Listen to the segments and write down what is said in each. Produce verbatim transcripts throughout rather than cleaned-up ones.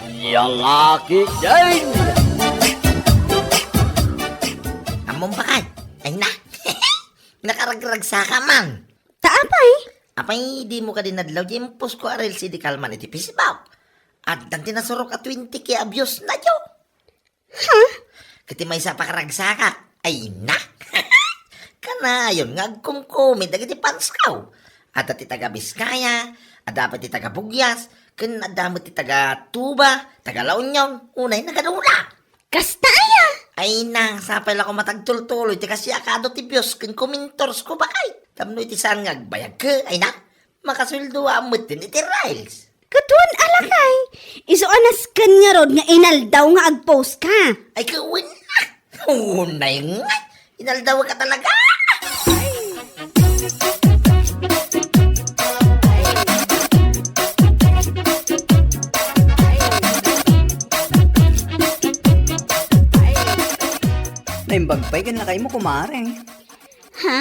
Lalaki din! Ammom bakay? Ay na! Nakaragragsaka man! Ta apay? Apay, dimo kadi nadlaw diay impost ko a reels idi kalman iti Facebook. Addan ti nasurok a twenty K a views na, jo. Ha? Ket ti maysa a pakaragsakak, ay na! Kanayon nga agkumkumi dagiti fans ko. Adda ti taga Biskaya, adda pay ti taga Bugyas, ken adda met ti taga Tuba, taga La Union, unay nagadula. Kasta aya? Ay na, sapay la koma ta agtultuloy ti kasiak a adu ti views ken commenters ko bakay. Tapno iti saan nga agbayag ke, ay na, makasueldoak metten iti reels. Ket wen a lakay, isu a nasken ngarud nga inaldaw nga agpost ka. Ay, ket wen a. Unay nga, inaldaw ka talaga. Naimbag pay ken lakaymo, kumare. Ha?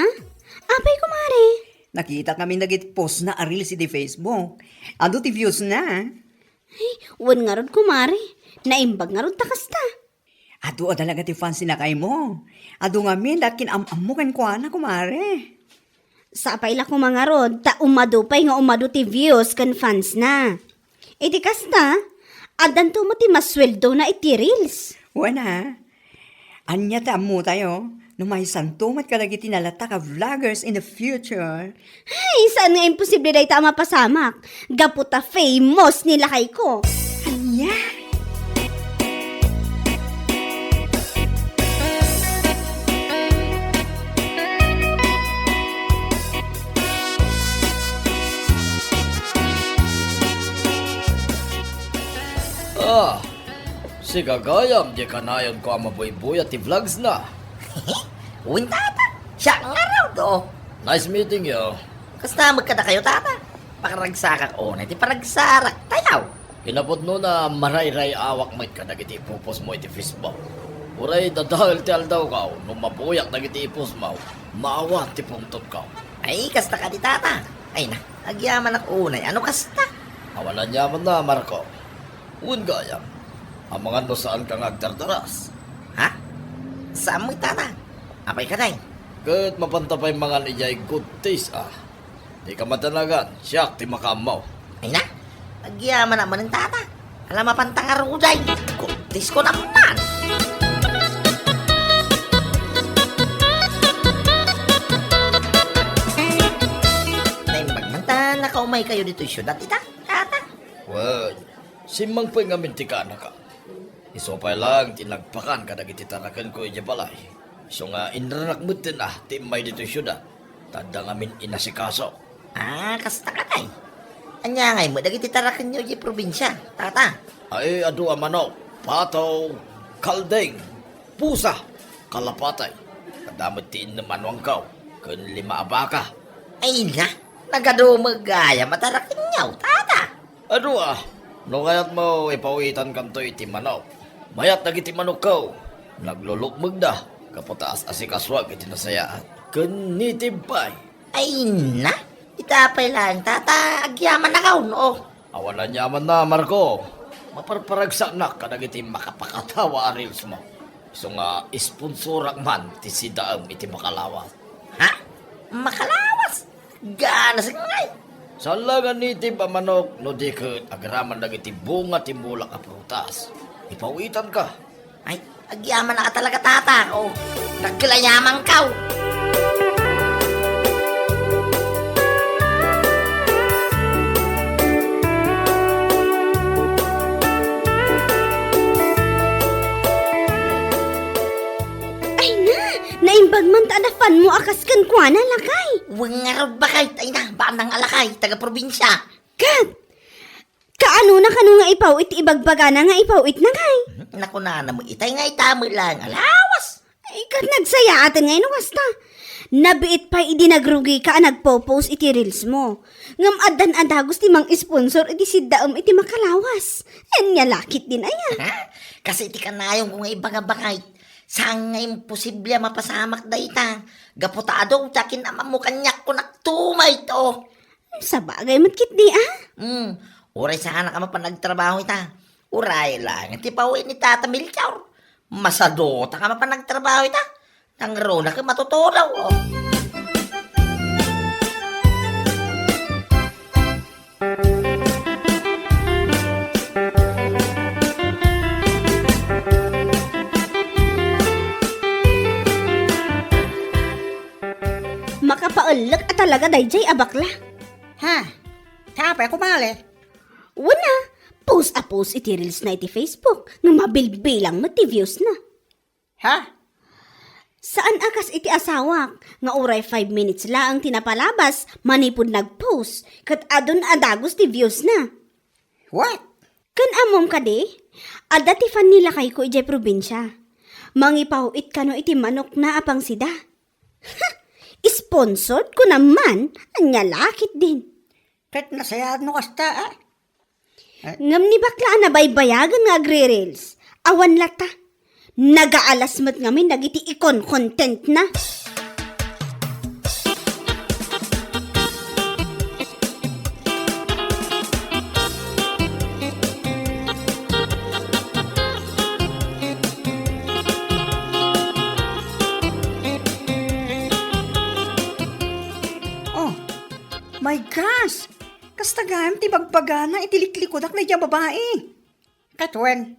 Apay, kumare? Nakitak ngamin dagiti post na a reels iti Facebook. Adu ti views na. Ay, wen ngarud, kumare. Naimbag ngarud ta kasta. Adu a talaga ti fans ni lakaymo. Adu ngamin da kin-am-ammo kenkuana, kumare. Sapay la koma ngarud, ta umadu pay nga umadu ti views ken fans na. Iti kasta, addanto met ti masueldo na iti reels. Wen a. Ania ti ammo tayo? No maysanto met kadagiti nalatak a vloggers in the future. Ay, saan nga imposible dayta a mapasamak? Gapu ta famous ni lakayko. Ania? Ah, sika gayam, di kanayonko a mabuybuya ti vlogs na. Wen, tata, siak ngarud, oh. Nice meeting you. Kasta met kadakayo, tata? Pakaragsakak unay ti paragsarak tayo. Kinapudno na marayray-awak met kadagiti ipupostmo iti Facebook. Uray dadael ti aldawko, no mabuyak dagiti ipostmo, maawan ti pungtotko. Ay, kasta kadi, tata? Ay na, agyamanak unay, ano kasta? Awan aniamanna, Marco. Wen gayam, amangan no saanka nga agdardaras. Ha? Saan met, tata? Apay kadi? Ket mapanta pay mangan idiay good taste, ah. Dika matanagan, siak ti makaammo. Ay na, agyamanak manen, tata. Ala, mapanta ngarud ay. Good taste ko naman. Naimbag man ta nakaumaykayo ditoy siudad ita, tata. Wen, simmang pay ngamin ti kaanaka. Isu pay laeng ti nagpakan kadagiti tarakenko idiay balay. Isu nga inranak metten a ti immay ditoy siudad, ta adda ngamin inasikaso. Ah, kasta kadi? Ania ngay met dagiti tarakenyo idiay probinsia, tata? Ay, adu a manok, pato, kalding, pusa, kalapati. Adda met ti innem a nuangkaw, ken lima a baka. Ay na, nagadu met gayam a tarakenyo, tata. Adu a, no kayatmo, ipawitankanto iti manok. Mayat dagiti manokko, naglulukmegda, gapu ta as-asikasuak iti nasayaat. Ken native pay. Ay na, ita pay laeng, tata, agyamanak, oh. Awan aniamanna, Marco. Maparparagsaknak kadagiti makapakatawa a reelsmo. Isu nga sponsorak man ti sidaem iti makalawas. Ha? Makalawas? Ganas ngay. Saan la nga native a manok, no di ket agraman dagiti bunga ti mulak a prutas. Ipawitanka. Ay, agyamanak talaga, tata. Oh, dakkel a yamankaw. Ay na, naimbag man ta adda fanmo a kas kenkuana, lakay. Wen ngarud, bakay, ay na, bannang a lakay, taga-probinsia. Ket, kaano na kano nga ipaw iti ibagbagana nga ipaw itna, ngay? Nakunana met itay nga ita met laeng a lawas. Ay, ket nagsayaaten ngay no kasta. Nabiit pay idi nagrugika a nagpo-post iti reelsmo. Ngem addan a dagus ti mang-sponsor iti siddaem iti makalawas. Ania la ketdin aya? Kas iti kanayonko nga ibaga, bakay, saan nga imposible a mapasamak dayta. Gapu ta adu ti akin-ammo kaniak, kunak, tumay to. Sabagay met ketdi a. Hmm, uray saanak a mapan agtrabaho ita. Uray lang ti pawi ni Tata Melchor. Masaduta nga mapan nagtrabaho ita. Nangruna ket matutunaw, oh. Makapaellek a talaga daydiay a bakla. Ha? Apay, kumali? Wen a, post a post iti reels na iti Facebook, nga mabilbilang met ti views na. Ha? Saan a kas iti asawak, nga uray five minutes laeng ti napalabas, manipud nag-post, ket adun a dagus ti views na. What? Ken ammom kadi, adda ti fan ni lakayko idiay probinsia. Mangipaw-it kano iti manokna a pangsida. Sponsored ko naman, ania la ketdin. Ket nasayaat no kasta, ah. Ngem ni bakla a nabaybayagan nga agre-reels, awan latta. Nagaalas met ngamin dagiti ikon-content na. Oh, my gosh! Kasta gayam ti bagbagana iti liklikudak daydiay a babai. Ket wen,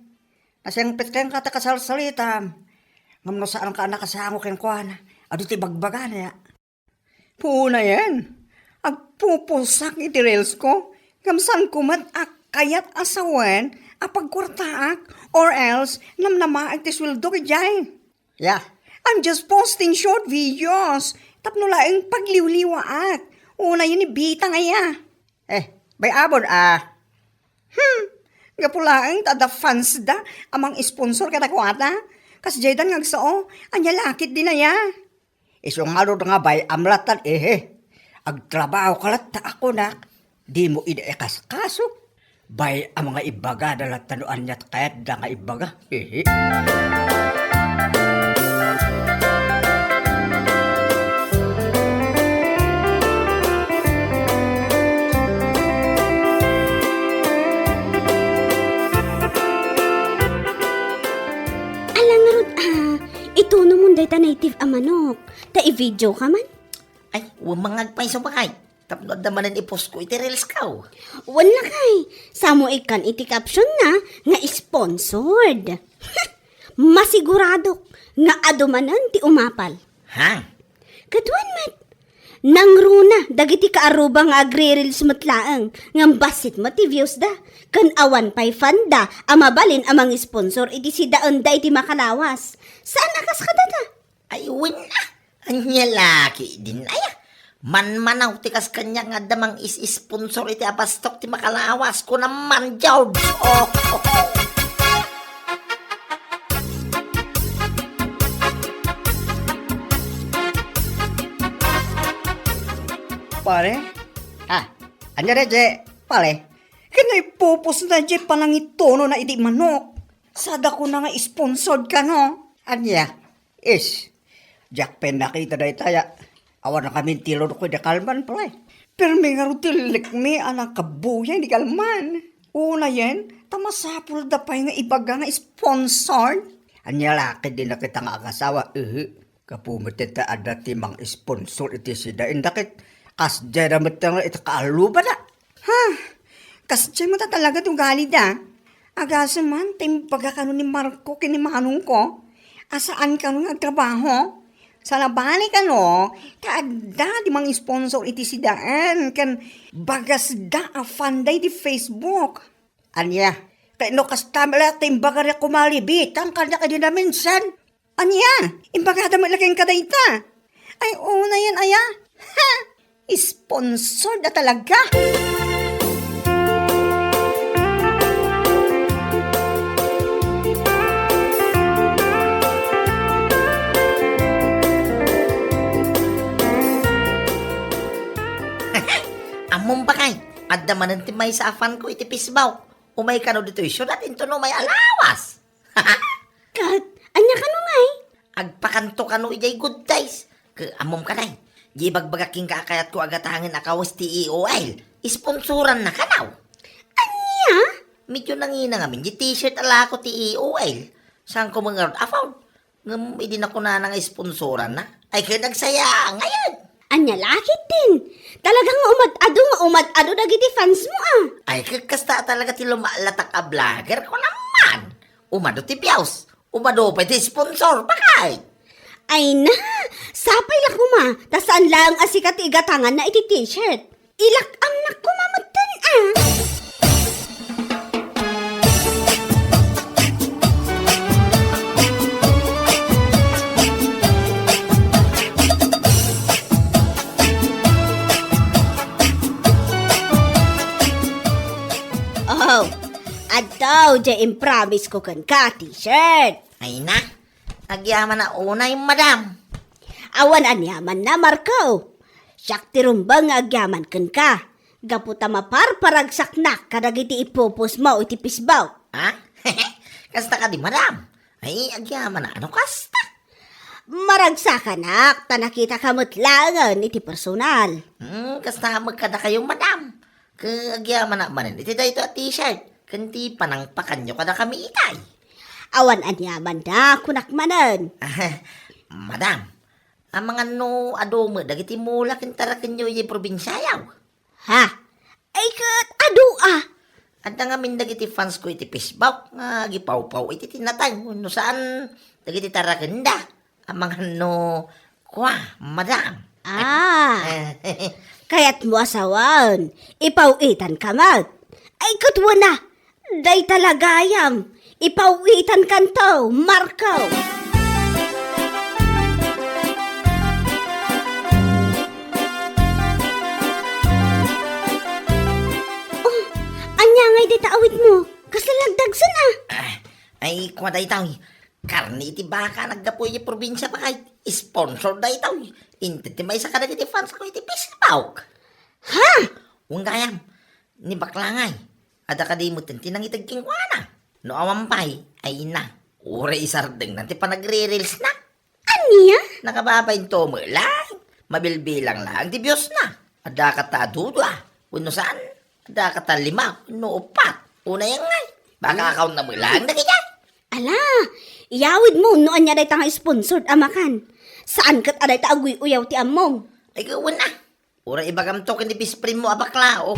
nasingpet kenka ta kasalsalitam. Ngem no saanka a nakasango kenkuana, adu ti bagbagana. Punayen, agpupusak iti reels ko, ngem saanko met a kayat a sawen a pagkuartaak, or else namnamaek ti sueldo idiay. Yeah, I'm just posting short videos tapno laeng pagliwliwaak. Unayen ni Bitang aya. Eh, bay-abon a. Hmm, gapu laeng ta adda fans da a mang-sponsor kadakuada. Kas jaydan nga agsao, ania la ketdin aya. Isu ngarud nga bay-am lattan, ehe. Agtrabaho ka latta a kunak, dimo ida ikaskaso. Bay-am nga ibaga da latta no ania ti kayatda nga ibaga. Ehe. Ala ngarud, ah, itunomon dayta native a manok. Ta i-video ka man? Ay, wen mangagpayso, bakay. Tapno adda manen i-post ko iti reels ko. Wen lakay, samoek kan iti caption na nga sponsored. Masiguradok nga adu manen ti umapal. Ha? Ket wen met, nangruna dagiti kaarruba nga agre-reels met laeng, ngem bassit met ti views da. Ken awan pay fan da a mabalin a mangisponsor iti sidaenda iti makalawas. Saan a kas kadata? Ay, wen a. Ania la ketdin aya. Manmanaw ti kas kaniak nga adda mang-is-sponsor iti abastok ti makalawas, kuna man, George. Oh. Pare? Ah, ania daydiay, pare? Ken no ipupos na diay panangituno na iti manok. Sada kuna nga sponsored kano. Ania? Is, diak pay nakita daytaya. Awan nakamintilod ko ida kalman, pre. Permi ngarud ti lekmi a nakabuya ida kalman. Unayen, ta masapul da pay nga ibaga nga sponsored. Ania la ketdin dayta nga agasawa, ehe. Gapu met ta adda ti mang-sponsor iti sida, inda ket kasdiay da met nga iti kaarrubada. Ha? Kasdiay met a talaga ti ugalida. Agasem man ta imbaga kano ni Marco ken ni manongko a saan kano nga agtrabaho. Sa nabali kano, ta adda ti mang-sponsor iti sidaen ken bagasda a fan da iti Facebook. Ania? Ket no kasta met la ti imbaga ni Kumare Bitang kaniak idi naminsan. Ania? Imbagada met la kenka dayta? Ay, unayen aya? Ha! Sponsor da talaga! Ammom, bakay, adda manen ti maysa a fan ko iti Facebook. Umay kano ditoy siudad inton umay a lawas. Ket, ania kano ngay? Agpakanto kano idiay Good Taste. Ket ammom kadi, di ibagbagak kenka a kayatko a gatangen a kawes ti E O L. Sponsoranna kano. Ania? Medyo nangina ngamin di t-shirt a lako ti E O L. Saan ko man ngarud afford? Ngem idi nakunana nga sponsoranna, ay ket nagsaya ngayen. Ania la ketdin? Talaga nga umad-adu nga umad-adu dagiti fans mo, ah. Ay, ket kasta talaga ti lumalatak a vlogger ko naman. Umadu ti views, umadu pay ti sponsor, bakay. Ay na, sapay la koma, ta saan laeng a sika ti igatanganna iti t-shirt. Ilak-amnak koma metten, ah. Oh, adtoy diay impromise ko kenka, t-shirt. Ay na, agyaman a unay, madam. Awan aniamanna, Marco. Siak ti rumbeng nga agyaman kenka, gapu ta maparparagsaknak kadagiti ipupos mo iti Facebook. Ha? Kasta kadi, madam? Ay, agyaman a, ano kasta? Maragsakanak, ta nakitaka met laengen iti personal. Hmm, kasta met kadakayo, madam. Ket agyaman a manen iti daytoy a t-shirt, ken ti panangpakanyo kadakami itay. Awan aniamanna, kunak manen. Madam, amangan no adu met dagiti mula ken tarakenyo idiay probinsiayo? Ha? Ay, ket adu a? Adda ngamin dagiti fans ko iti Facebook nga agipawpaw iti tinatay wenno saan dagiti tarakenda. Amangan no kua, madam. Ah, kayatmo a sawen, ipaw-itanka met. Ay, ket wen a, dayta la gayam, ipaw-itankanto, Marco. Oh, ania ngay dayta awitmo? Kasla lagdagsen a? Ah, ay, kua daytoy. Karne iti baka a naggapu iti probinsia, bakay. Sponsor daytoy. Inted ti maysa kadagiti fans ko iti Facebook. Ha? Wen gayam, ni bakla ngay. Adda kadi metten ti nangiteg kenkuana? No awan pay, ay na. Uray isardengna ti panagre-reelsna. Ania? Nakababain to met laeng. Mabilbilang laeng ti viewsna. Adda kata dua wenno saan? Adda kata lima wenno uppat? Unayen ngay. Baka accountna met laeng dagiti. Ala, iyawidmo no ania dayta nga sponsored a makan. Saan ket a dayta aguy-uyaw ti ammom. Ay, wen a. Uray ibagamto ken ni best friend mo a bakla, oh.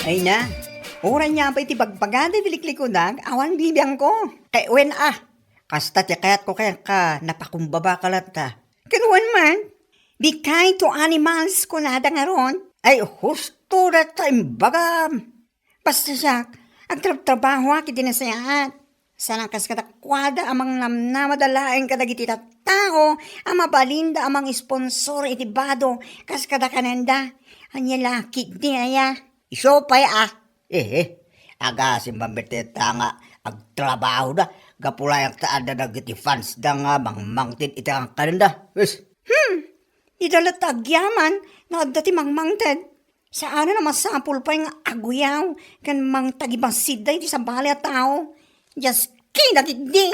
Ay na, uray nia pay ti bagbagada iti liklikudak, awan bibiangko. Kay wen a, kasta ti kayatko kenka, napakumbaba ka latta. Ken wen man, "Be kind to animals," kunada ngarud. Ay, husto dayta imbagam. Basta siak, agtrabtrabahoak iti nasayaat. Saan a kas kadakuada a mangnamnamada laeng kadagiti tattao a mabalinda a mangsponsor iti bado kas kada kanenda. Ania la ketdi aya? Isu pay a. Ehe, agasim mamiteta nga agtrabahoda gapu laeng ta adda dagiti fansda nga mangmangted iti kanenda. Wes. Hmm, ida latta agyaman nga adda ti mangmangted. Saanen a masapul pay nga aguyaw ken mangtagibassit daydi sabali a tao. Dios, kina ketdi!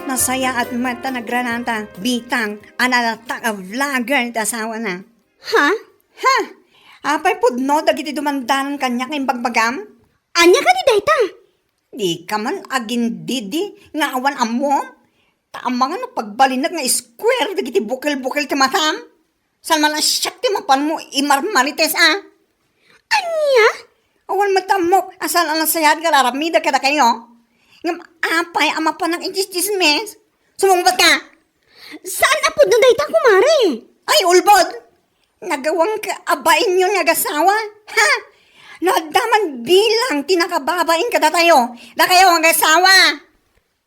Nasayaat met ta nagranata, bitang, a nalatak a vlogger ti asawana. Ha? Ha? Apay pudno dagiti dumandanan kaniak nga imbagbagam? Ania kadi dayta? Dika man agindidi nga awan ammom? Ta amangan no pagbalinek nga square dagiti bukel-bukel ti matam? Saan man a siak ti mapanmo imarmarites a? Ania? Awan met ammok a saan a nasayaat nga aramidek kadakayo? Ngem apay a mapanak iti tsismis? Sumungbatka! Saan a pudno dayta, kumare? Ay, ulbod! Nagawangka a bainyon nga agasawa? Ha? No adda man bilang ti nakababain kadatayo, dakayo nga agasawa!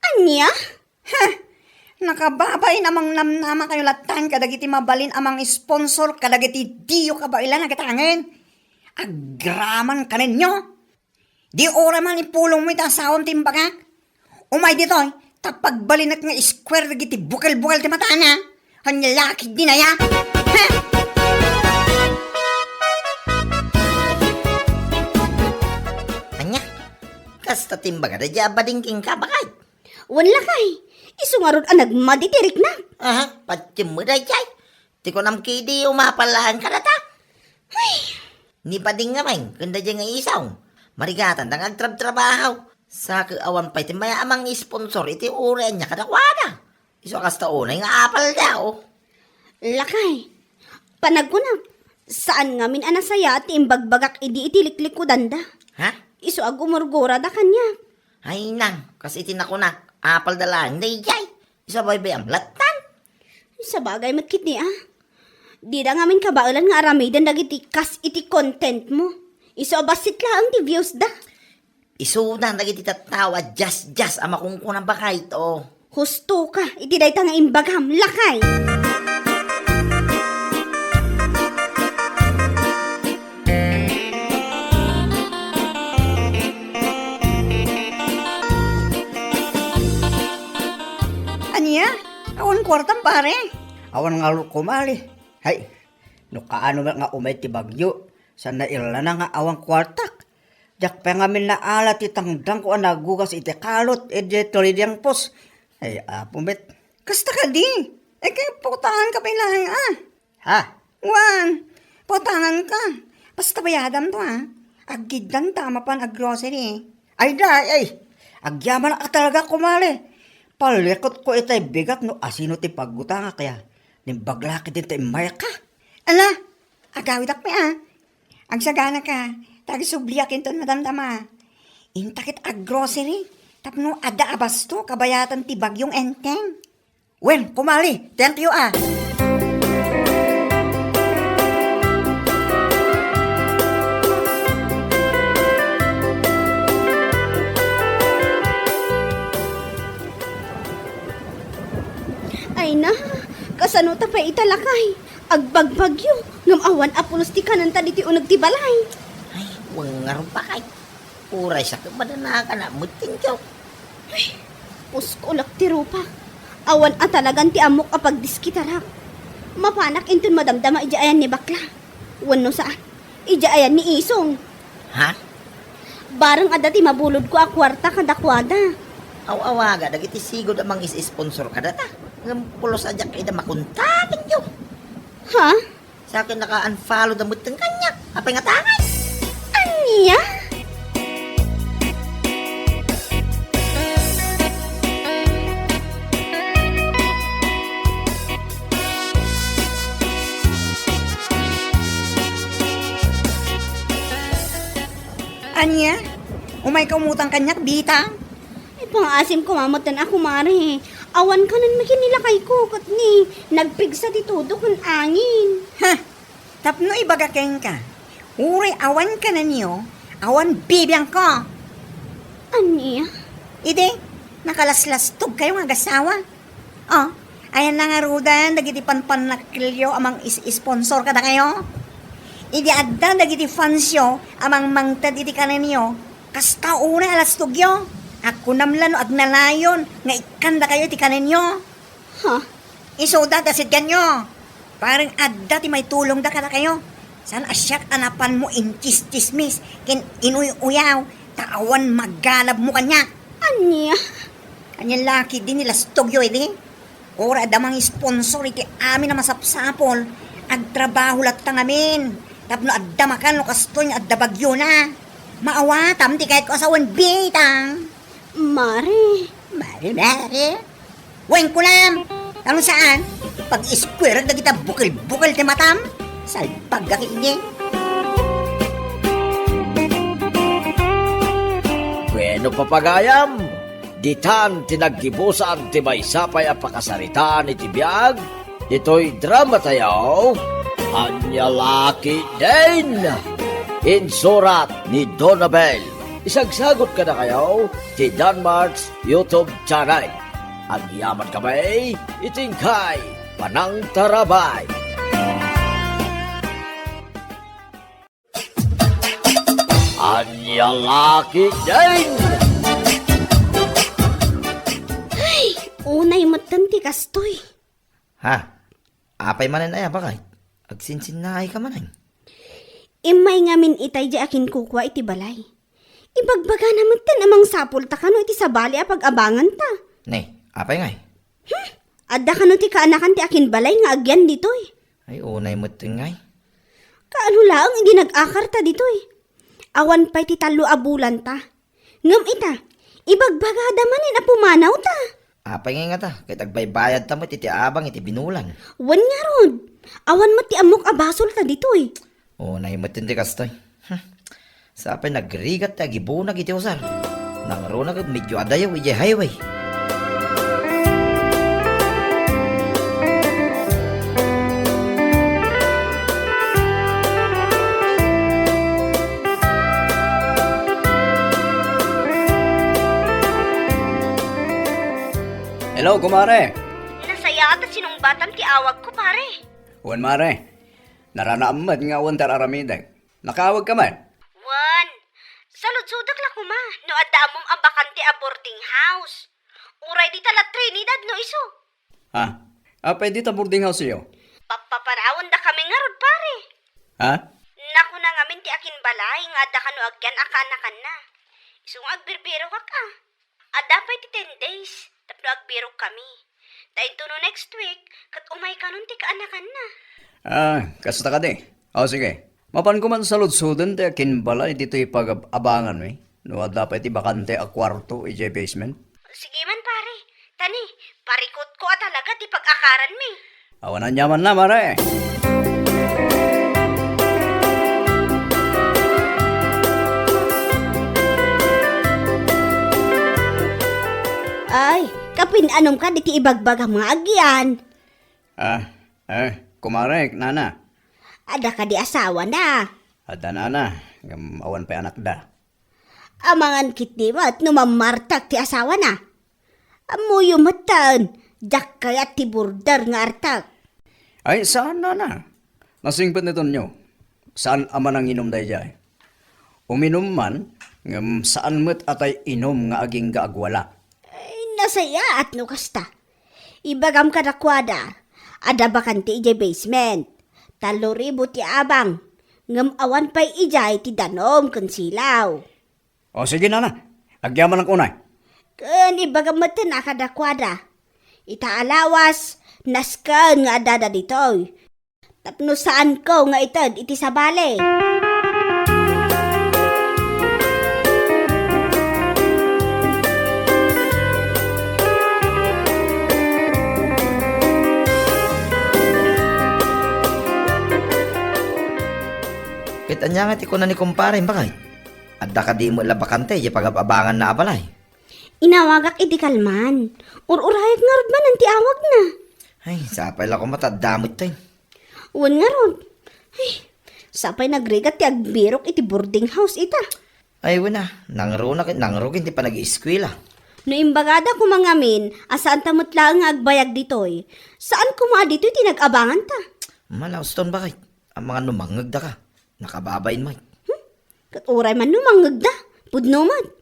Ania? Ha? Nakababain a mangnamnamakayo latta kadagiti mabalin a mang-sponsor kadagiti diyo kabaelan a gatangen. Agraman kanenyo! Di uray man ipulongmo iti asawam ti imbagak. Umay ditoy, ta pagbalinek nga square dagiti bukel-bukel ti matana. Ania la ketdi aya? Ha? Kasta timbagada diay a bading kenka, baket. Wen, lakay, isu ngarud a nagmadi ti riknak. Aha, patiem met daydiay. Ti kunam kadi, umapal laeng kadata. Ay! Ni bading ngamin, ken daydiay nga isawna. Marigatanda nga agtrabtrabaho. Sa ket awan pay ti maya a mangisponsor iti uray ania kadakuada. Isu a kasta unay nga apalda, o. Lakay, panagkunak, saan ngamin a nasayaat ti imbagbagak idi iti liklikudanda. Ha? Isu a gumurgurada kaniak. Ay nang, kas iti nakunak, apalda laeng daydiay. Isu a baybay-am lattan. Sabagay met ketdi, a. Dida ngamin kabaelan nga aramiden dagiti kas iti content mo. Isu a bassit laeng ti views da. Isuda dagiti tattao a diasdias a makunkunam, baket, o. Husto ka iti dayta nga imbagam, lakay! Ania? Awan kuartam, pare? Awan ngarud, kumare. Hay, no kaano met nga umay ti bagyo, saan naillana nga awan kuartak. Diak pay ngamin naala ti tangdangko a nagugas iti kalot idiay trading post. Ay, Apo met. Kasta kadi? Ay, kay pautanganka pay laeng, a. Ha? Wen, pautanganka. Basta bayadamto, a. Aggiddanta a mapan aggrocery. Ay, day, ay. Agyamanak a talaga, kumare. Palikutko itay bigat no asino ti pagutangak, ya. Naimbag la ketdin ta immayak, a. Ala, agawidak pay, a. Agsaganaka, ta agsubliak inton madamdama. Inta ket aggrocery, tapno adda a basto kabayatan ti bagyong Enteng. Wen, kumare, thank you, a. Ay na, kasano ta pay ita, lakay? Agbagbagyo, ngem awan a pulos ti kanenta ditoy uneg ti balay. Ay, wen ngarud, baket. Uray sa ket madanakan a met ti inggawko. Ay, puskolak ti rupak. Awan a talagan ti ammok a pagdiskitarak. Mapanak inton madamdama idiay ayan ni bakla. Wenno saan, idiay ayan ni isong. Ha? Bareng adda ti mabulodko a kuarta kadakuada. Aw-awaga dagiti sigud a mangis-sponsor kadata. Ngem pulos a diak ida makontakenyo. Ha? Sa ket naka-unfollow da metten kaniak. Apay nga tangay? Ania? Ania? Umayka umutang kaniak, Bita? Ipangaasim koma metten a, kumare. Awan kanen met ni lakayko, ket ni nagpigsa ti tudo ken angin. Ha! Tapno ibaga kenka, uray awan kanenyo, awan bibiangko. Ania? Idi, nakalaslastogkayo nga agasawa. O, ayanna ngaruden dagiti panpannakkelyo a mangis-sponsor kadakayo? Idi adda dagiti fansyo a mangmangted iti kanenyo, kasta unay a lastogyo. Agkunam la no agnanayon nga ikkandakayo iti kanenyo. Ha? Isuda ti sitganyo. Bareng adda ti maitulongda kadakayo. Saan a siak a napanmo intsistsismis ken inuy-uyaw ta awan magalabmo kaniak. Ania? Ania la ketdi ni lastogyo idi? Uray adda mangisponsor iti amin a masapsapul, agtrabaho latta ngamin tapno adda makan no kastoy nga adda bagyona. Maawatam ti kayatko a sawen, Bitang. Mare. Mare, mare. Wen, kunam. Ano saan? Pag-iskuerek dagita bukel-bukel ti matam. Salbag ka kini. Bueno, papagayam, ditan ti naggibusan ti maysa pay a pakasaritaan iti biag, ditoy drama tayo, Ania La Ketdin! Insurat ni Donabel. Isagsagot kadakayo ti Danmart's YouTube channel. Agyaman kami iti inkay panangtarabay. Ania La Ketdin! Ay, unay metten ti kastoy. Ha? Apay manen aya, baket? Agsinsinnaay ka manen. Immay ngamin itay di akinkukua iti balay. Ibagbagana metten a mangsapulta kano iti sabali a pag-abanganta. Ne, apay ngay? Adda kano ti kaanakan ti akinbalay nga agyan ditoy? Ay, unay metten ngay. Kaano laeng idi nag-akarta ditoy? Awan pay ti tallo a bulanta. Ngem ita, ibagbagada manen a pumanawta. Apay ngay ngata, ket agbaybayadta met iti abang iti binulan. Wen ngarud, awan met ti ammok a basolta ditoy. Unay met ti kastoy. Hmm. Sapay nagrigat ti agibunag iti usar. Nangruna ket medyo adayo idiay highway. Hello, kumare. Nasayaat a sinungbatam ti awagko, pare. Wen, mare. Naranaam met nga awan ti ar-aramidek. Nakaawagka met? Wen, saludsodek la koma no adda ammom a bakante a boarding house. Uray dita la Trinidad no isu. Ha? Apay dita boarding house-yo? Pappapanawendakami ngarud, pare. Ha? Nakuna ngamin ti akinbalay nga adda kano agyan a kaanakanna. Isu nga agbirbirokak a. Adda pay ti ten days tapno agbirokkami. Ta intono next week, ket umay kanon ti kaanakanna. Ah, kasta kadi. O, sige. Mapanko man saludsoden ti akinbalay ditoy pag-abanganmi. No adda pay ti bakante a kuarto idiay basement. Sige man, pare. Tani, parikutko a talaga ti pag-akaranmi. Awan aniamanna, mare. Ay, kapin-anom kadi ti ibagbagam nga agyan? Ah, eh, kumare, nana. Adda kadi asawana? Adda, nana, ngem awan pay anakda. Amangan ketdi met no mammartek ti asawana. Ammoyo metten, diak kayat ti border nga artek. Ay, saan, nana. Nasingpet ni Tonyo. Saan a mananginom daydiay. Uminum man, ngem saan met a tay inum nga agingga agwala. Ay, nasayaat no kasta. Ibagam kadakuada, adda bakante idiay basement. Tallo ribu ti abang, ngem awan pay idiay ti danum ken silaw. O, sige, nana. Agyamanak unay. Ken ibagam metten a kadakuada. Ita a lawas, nasken nga addada ditoy. Tapno saanko nga ited iti sabali. Ket ania nga ti kuna ni kumpare, bakay? Adda kadi met la bakante idiay pagab-abanganna a balay? Inawagak idi kalman. Ur-urayek ngarud manen ti awagna. Ay, sapay la koma ta adda met tay. Wen ngarud. Ay, sapay nagrigat ti agbirok iti boarding house ita. Ay, wen a, nangruna ket nangrugi ti panag-eskuela. No imbagada koma ngamin a saanta met laeng nga agbayag ditoy, saan koma a ditoy ti nag-abanganta. Malauston, bakay? Amangan no mangngegda ka. Nakababain met. Hmm? Ket uray man no mangngegda, pudno met.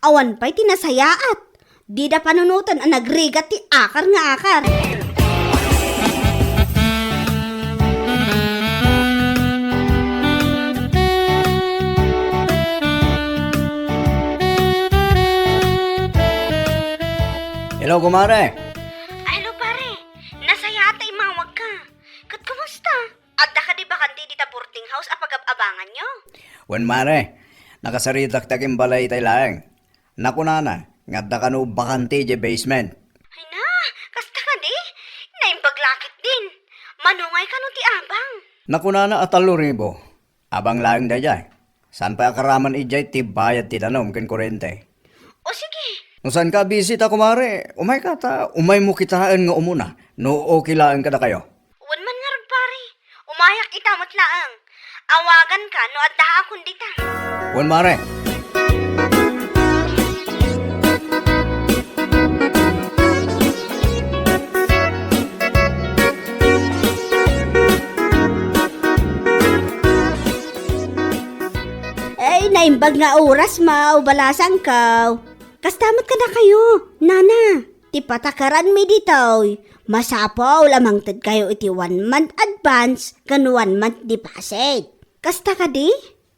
Awan pay ti nasayaat. Dida panunoten a nagrigat ti akar nga akar. Hello, kumare. Ah, hello, pare. Nasayaat ta imawagka. Ket kumusta? Adda kadi bakante dita boarding house a pagab-abanganyo? Wen, mare, nakasaritak ti akinbalay itay laeng. Nakunana nga adda kano bakante idiay basement. Ay na, kasta kadi? Naimbag la ketdin. Mano ngay kano ti abang? Nakunana a tallo ribu. Abang laeng daydiay. Saan pay a karaman idiay ti bayad ti danum ken kurente. O sige. No saanka a bisita, kumare, umayka ta umaymo kitaen nga umuna no okay laeng kadakayo. Wen man ngarud, pare. Umayak ita met laeng. Awaganka no addaakon dita. Wen, mare. Ay, naimbag nga oras, mao, balasangko. Kasta met kadakayo, nana. Ti patakaranmi ditoy, masapul a mangtedkayo iti one month advance ken one month deposit. Kasta kadi?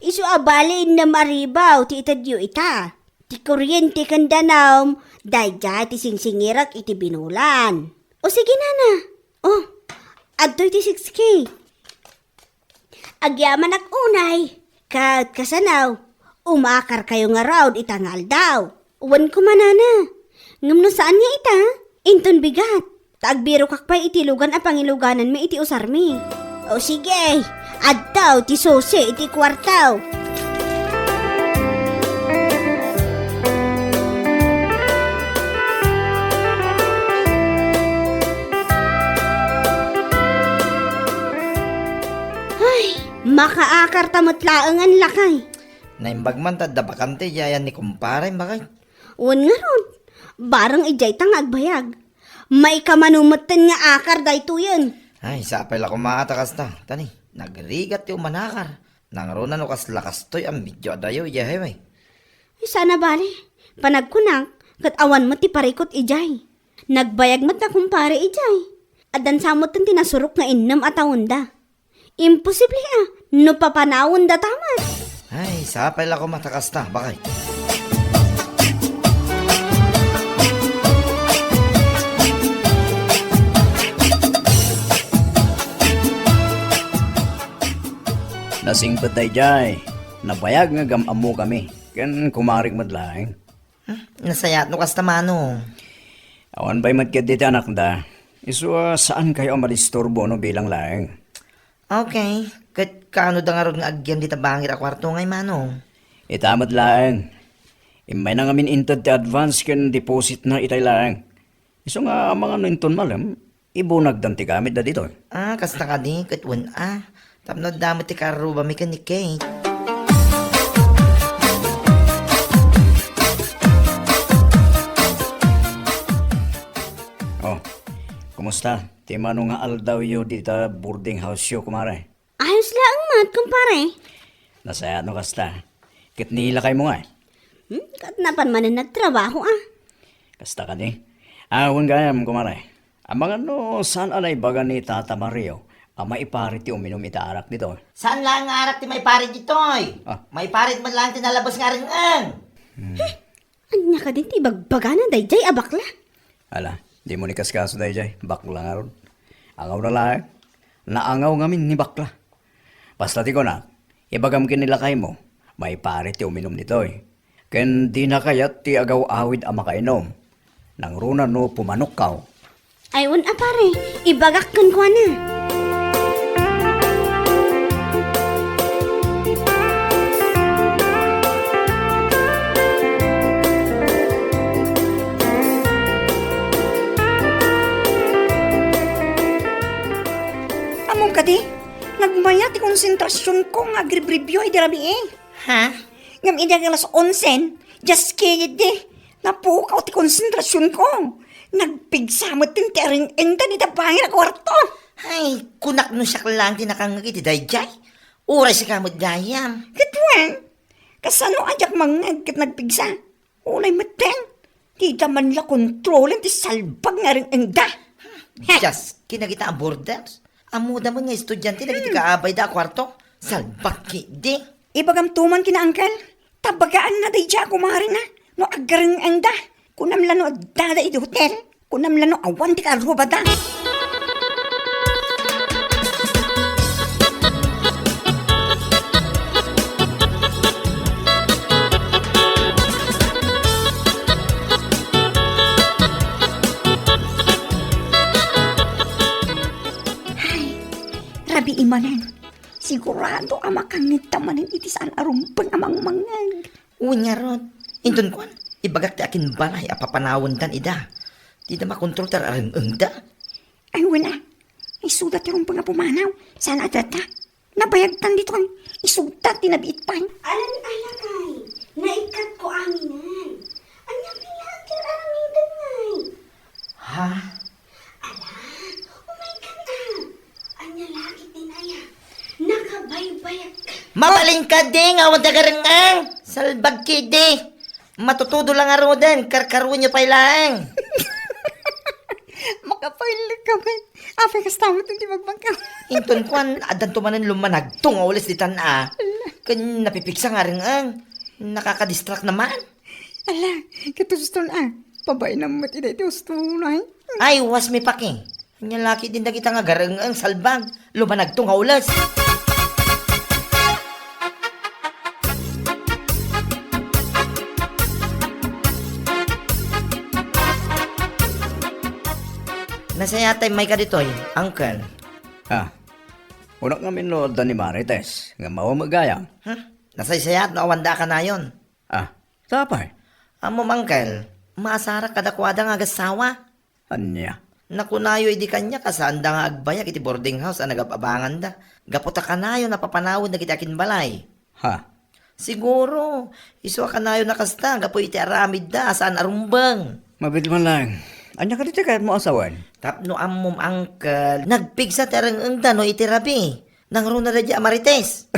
Isu a bali innem a ribaw ti itedyo ita. Ti kuryente ken danum, daydiay ti singsingirek iti binulan. O sige, nana. Oh, adtoy ti six K. Agyamanak unay, ket kasano, umakarkayo ngarud ita nga aldaw. Wen koma, nana. Ngem no saan nga ita, inton bigat, ta agbirokak pay iti lugan a pangilugananmi iti usarmi. O sige, adtoy ti susi iti kuarto. Ay, makaakar ta met laengen, lakay. Naimbag man ta adda bakante diay ni kumpare, bakay. Wen ngarud, bareng idiay ta nga agbayag. Maikamano metten nga akar daytoyen. Ay, sapay la koma ta kasta. Tani, nagrigat ti umanakar. Nangruna no kasla kastoy a medio adayo idiay highway. Ay, saan a bale. Panagkunak, ket awan met ti parikut idiay. Nagbayag met la kumpare idiay. Addan sa metten ti nasurok nga innem a taonda. Imposible a, no papanawenda ta met. Ay, sapay la koma ta kasta, bakay. Nasingpet daydiay. Nabayag nga gam-ammokami. Ken kumarik met laeng. Hmm? Nasayaat no kasta, mano. Awan pay met ketdi ti anakda. Isu a saankayo a madisturbo no bilang laeng. Okay. Ket kaano da ngarud nga agyan dita bangir a kuarto ngay, mano? Ita met laeng. Immayna ngamin inted ti advance ken depositna itay laeng. Isu nga amangan no inton malem, ibunagdan ti gamitda ditoy. Ah, kasta kadi, ket wen a. Tapno adda met ti karrubami ken ni Kate. Oh, kumusta? Ti mano nga aldawyo dita boarding house-yo, kumare? Ayos laeng met, kumpare. Nasayaat no kasta. Ket ni lakaymo ngay? Hmm, ket napan manen nagtrabaho, ah. Kasta kadi. Ah, wen gayam, kumare. Amangan no saan a naibaga ni Tata Mario a maiparit ti uminum ita arak ditoy? Saan laeng nga arak ti maiparit ditoy? Ah. Maiparit met laeng ti nalabes nga areng-eng. Hmm. Ania kadi ti ibagbagana daydiay a bakla? Ala, dimo ni kaskaso daydiay. Bakla ngarud. Angawna laeng. Naangaw ngamin ni bakla. Basta ti kunak, ibagam ken ni lakaymo, maiparit ti uminum ditoy. Ken dina kayat ti agaw-awid a makainum. Nangruna no pumanokkaw. Ay, wen a pare, ibagak kenkuana. Ammom kadi, nagmaya ti konsentrasionko nga agribribio idi rabii. Ha? Ngem idi ag-alas onsen, diay ketdi, napukaw ti konsentrasionko. Nagpigsa metten ti areng-engda dita bangir a kuarto. Ay, kunak no siak laeng ti nakangngeg iti daydiay. Uray sika met gayam. Ket wen, kasano a diak mangngeg ket nagpigsa? Uray metten, dida man la kontrolen ti salbag nga areng-engda. Diay kinagita a boarders. Ammoda met nga estudiante dagiti kaabayda a kuarto. Salbag ketdi. Ibagamto man ken ni Uncle, ta bagaanna daydiay a kumarena no agareng-engda. Kunam la no addada idi hotel. Kunam la no awan ti karrubada. Ay, rabii manen. Sigurado a makangngegta manen iti saan a rumbeng a mangmangngeg. Wen ngarud, inton kuan, ibagak ti akinbalay a papanawendan ida. Dida makontrol ti areng-engda. Ay, wen a. Isuda ti rumbeng a pumanaw. Saan a data? Nabayagtan ditoy. Isuda ti nabiit pay. Alan, alakay. Naikkatko aminen. Ania pay la ti ar-aramidem ngay? Ha? Ala, umaykan a. Ania la ketdin aya? Nakabaybayag ka. Mabalin kadi nga awan ti agareng-eng. Salbag ketdi. Matutudo la ngaruden, karkaruenyo pay laeng. Makapailek ka met. Apay, kasta met ti bagbagam. Inton kuan, addanto manen lummanagto nga ules ditan a. Ala. Ken napipigsa nga areng-eng. Nakakadistract naman. Ala, ket uston a. Pabainam met ida iti uston, ay. Ay, was mi paki. Ania la ketdin dagita nga agareng-eng salbag. Lumanagto nga ules. Nasayaat ta immayka ditoy, Uncle. Ah, kunak ngamin no adda ni Marites, ngem awan met gayam. Hmm? Nasaysayaat no awanda a kanayon. Ah, ta apay? Ammom, Uncle, maasarak kadakuada nga agassawa. Ania? Nakunayo idi kaniak a saanda nga agbayag iti boarding house a nagab-abanganda, gapu ta kanayon a papanawenda dagiti akinbalay. Ha? Siguro, isu a kanayon a kasta gapu iti aramidda a saan a rumbeng. Mabiit man laeng. Ania kadi ti kayatmo a sawen? Tapno ammom, Uncle, nagpigsa ti areng-engda no iti rabii. Nangruna daydiay a Marites.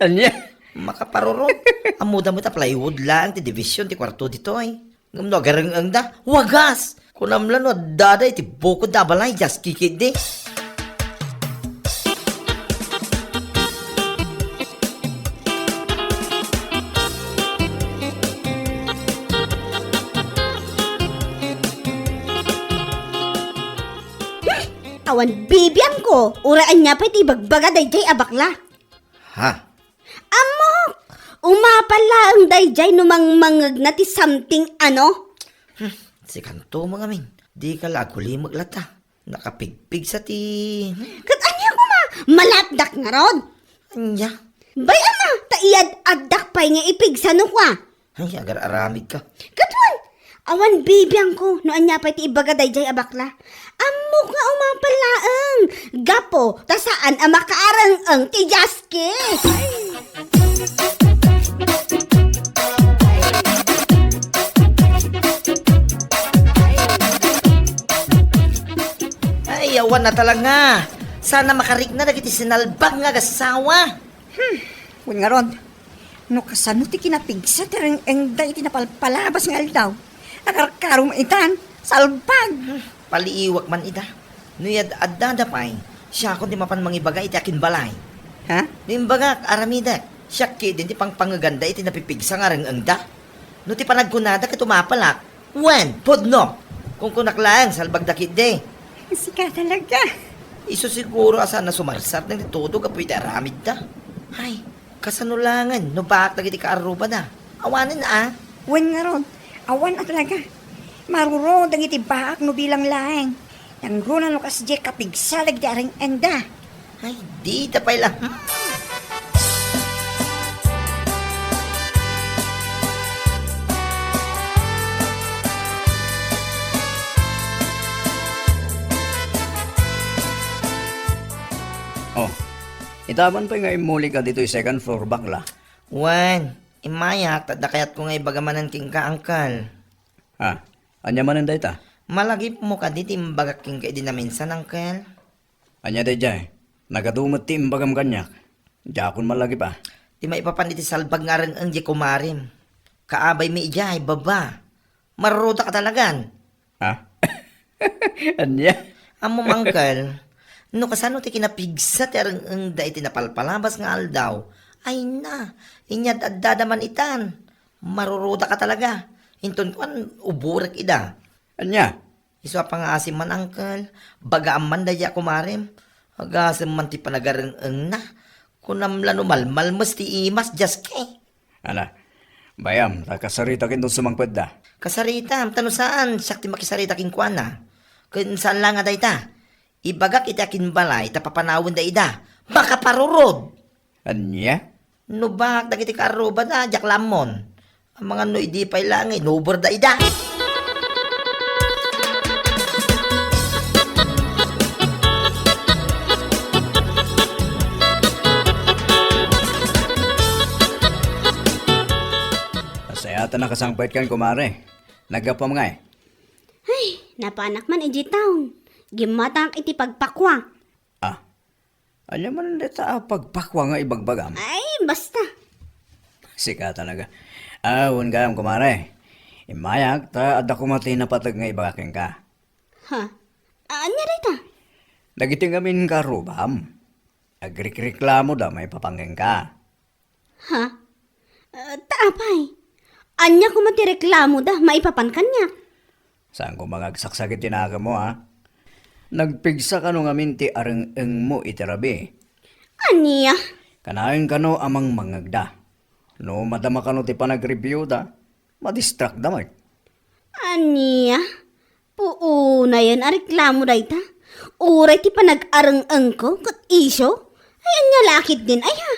Ania? Makaparurot. Ammoda met a plywood laeng ti division ti kuarto ditoy. Ngem no agareng-engda, wagas! Kunam la no addada iti bukodda a balay, Jaski ketdi. Hmm, awan bibiangko, uray ania pay ti ibagbaga daydiay a bakla. Ha? Ammok! Umapal laeng daydiay no mangmangngegna ti something, ano? Hmm, sikanto met ngamin. Dika la agulimek latta. Nakapigpigsa ti, hmm. Ket ania koma? Malapdak ngarud? Ania? Bay-am a, ta iyad-addak pay nga ipigsa no kua. Ay, agar-aramidka. Ket wen, awan bibiangko no ania pay ti ibaga daydiay a bakla. Ammok nga umapal laeng. Gapu ta saan a makaareng-eng ti Jaski. Ay, awan a talaga. Saan a makarikna dagiti sinalbag nga agassawa. Hmm, wen ngarud, no kasano ti kinapigsa ti reng-engda iti napalpalabas nga aldaw? Akarkaro met itan, salbag! Hmm, paliiwak man ida. No iyad-addada pay, siakon ti mapan mangibaga iti akinbalay. Ha? No imbagak, aramidek, siak ketdin ti pangpangngeganda iti napipigsa nga reng-engda. No ti panagkunada ket umapalak, wen, pudno! Kunkunak laeng, salbagda ketdi. Sika talaga. Isu siguro a saan a sumarsar dagiti todo gapu iti aramidda. Ay, kasano laengen no baak dagiti kaarrubada? Awanen a? Wen ngarud, awan a talaga. Maruro dagiti baak no bilang laeng. Nangruna no kasdiay kapigsa dagiti areng-engda. Ay, dita pay la. Hmm. Oh, itaman pay nga immulik ka ditoy second floor, bakla. Wen, immayak, ta adda kayatko nga ibaga manen kenka, Uncle. Ah, ania manen dayta? Malagipmo kadi ti imbagak kenka idi naminsan, Uncle? Ania daydiay? Nagadu met ti imbagam kaniak. Diakon malagip a. Ti maipapan iti salbag nga areng-eng diay kumarem. Kaabaymi idiay baba. Marurudaka talagan. Ha? Ania? Ammom, Uncle, no kasano ti kinapigsa ti areng-engda iti napalpalabas nga aldaw, ay na, inyad-addada man itan. Marurudaka talaga. Inton kuan, uborek ida. Ania? Isu a pangngaasim man, Uncle. Bagaam man daydiay a kumarem. Agasem man ti panagareng-engna. Kunam la no malmalmes ti imas, Jaski. Ala, bay-am, ta kasaritak inton sumangpetda. Kasaritam, ta no saan, siak ti makisarita kenkuana. Ken saan la nga dayta, ibagak iti akinbalay ta papanawenda ida. Makaparurod! Ania? No baak dagiti kaarrubada, diak la ammon. Amangan no idi pay la nga inuberda ida. Nasayaat a nakasangpetkan, kumare. Naggapuam ngay? Ay, napanak man idiay town. Gimmatangak iti pagpakua. Ah, ania man dayta a pagpakua nga ibagbagam? Ay, basta. Sika talaga. Ah, wen gayam, kumare. Immayak, ta adda koma ti napateg nga ibaga kenka. Ha? Ania dayta? Dagiti ngamin kaarrubam. Agrikreklamoda maipapan kenka. Ha? Ah, ta apay? Ania koma ti reklamoda maipapan kaniak? Saan koma nga agsaksakit ti nakemmo, ha? Nagpigsa kano ngamin ti areng-engmo iti rabii? Ania? Kanayon kano a mangmangngegda. No madama kano ti panagreviewda, madistrakda met. Ania? Puunayen a reklamo dayta. Uray ti panag-areng-engko ket isu? Ay, ania la ketdin aya?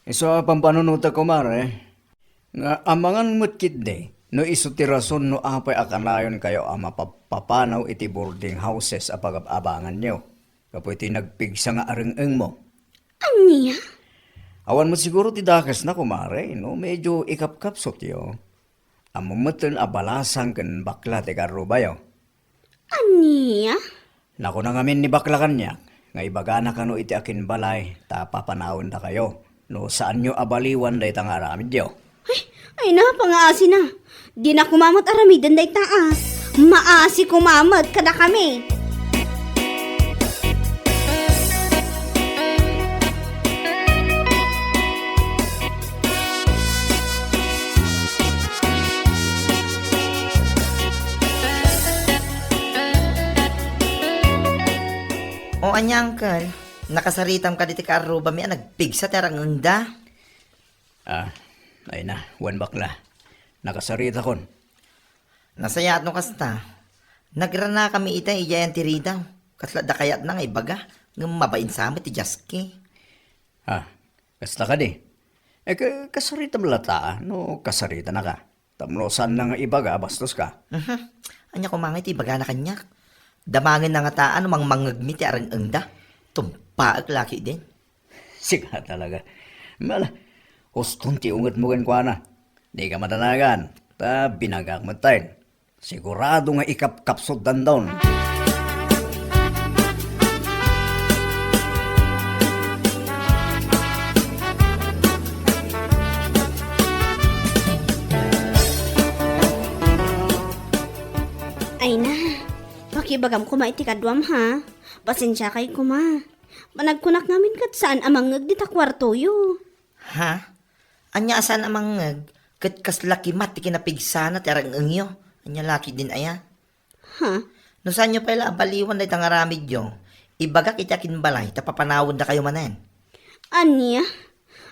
Isu a pampanunotek, kumare, nga amangan met ketdi no isu ti rason no apay a kanayonkayo a mapapapanaw iti boarding houses a pagab-abanganyo gapu iti nagpigsa nga areng-engmo. Ania? Awan met siguro ti dakesna, kumare, no medyo ikapkapsutyo. Ammom metten a balasang ken bakla ti karrubayo. Ania? Nakuna ngamin ni bakla kaniak nga ibagana kano iti akinbalay ta papanawendakayo no saanyo a baliwan dayta nga aramidyo. Ay, ay na, pangaasina. Dina koma met aramiden dayta a. Maasi koma met kadakami. O, ania, uncle? Nakasaritam kadi ti kaarrubami a nagpigsa ti areng-engda? Ah, ay na, wen bakla. Nakasaritakon. Nasayaat no kasta. Nagranakami ita idiay Antirida. Kasla da kayatna nga ibaga, ngem mabain sa met ti diaski. Ah, kasta kadi. Eh, ka-, kasaritam latta, no kasaritanaka. Tapno saanna nga ibaga a bastoska. Mhm. Ania koma nga iti ibagana kaniak? Damangenna ngata no mangmangngegmi ti areng-engda. Tumpaek la ketdin. Sika talaga. Mala, huston ti ungetmo kenkuana. Dika madanagan, ta binagak metten. Sigurado nga ikapkapsut dandon. Ay na, pakibagam koma iti kaduam, ha? Pasensiakay koma. Panagkunak ngamin ket saan a mangngeg dita kuartoyo. Ha? Ania a saan a mangngeg? Ket kasla kimat ti kinapigsana ti areng-engyo. Ania la ketdin aya? Ha? No saanyo pay la a baliwan dayta nga aramidyo, ibagak iti akinbalay ta papanawendakayo manen. Ania?